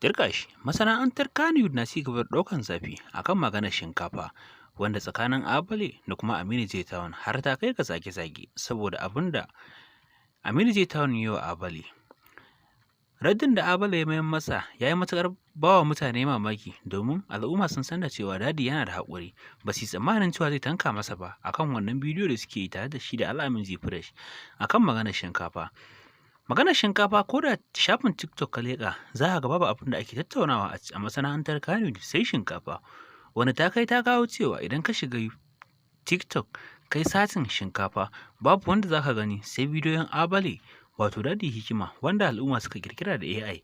Tirƙashi, masana'antar Kannywood na ci gaba da ɗaukan zafi a kan maganar shinkafa, wanda tsakanin Abale da kuma Aminu J Town har ta kai ga zage-zage saboda abin da Aminu J Town ya yi wa Abale. Raddin da Abale ya mayar masa ya yi matuƙar ba wa mutane mamaki, domin al'umma sun san da cewa Dadi yana da haƙuri, ba su yi tsammanin cewa zai tanka masa ba a kan wannan bidiyo da suke yi tare da shi da Al'amin G Fresh a kan maganar shinkafa. Maganar shinkafa, ko da shafin TikTok ka leƙa, za ka ga babu abin da ake tattaunawa a masana'antar Kannywood sai shinkafa. Wanda ta kai ta kawo cewa idan ka shiga TikTok kai searching shinkafa, babu wanda za ka gani sai bidiyoyin Abale, wato Dadi Hikima, wanda al'umma suka ƙirƙira da AI.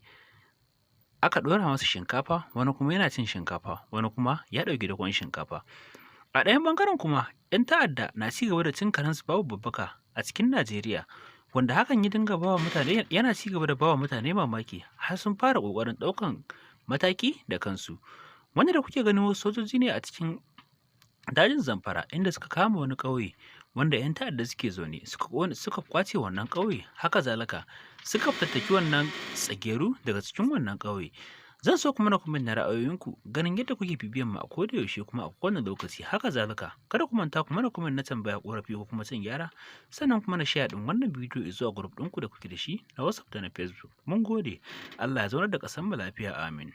Aka ɗora masa shinkafa, wani kuma yana cin shinkafa, wani kuma ya ɗauki dakon shinkafa. A ɗayan ɓangaren kuma, 'yan ta'adda na ci gaba da cin karensu babu babbaka a cikin Najeriya, wanda hakan ya dinga ba wa mutane yana ci gaba da ba wa mutane mamaki, har sun fara ƙoƙarin ɗaukan mataki da kansu. Wanda da kuke gani wasu sojoji ne a cikin dajin Zamfara, inda suka kama wani ƙauye wanda 'yan ta'adda suke zaune, suka ƙwace wannan ƙauye, haka zalika suka fatattaki wannan tsageru daga cikin wannan ƙauye. Zan so ku mana comment na ra'ayoyinku ganin yadda kuke bibiyan mu a koda yaushe kuma a kowane lokaci. Haka zalika, kada ku manta ku mana comment na tambaya, ƙorafi ko kuma son gyara, sannan kuma na share ɗin wannan bidiyo zuwa group ɗinku da kuke da shi na WhatsApp da na Facebook. Mun gode. Allah ya zaunar da ƙasar mu lafiya. Amin.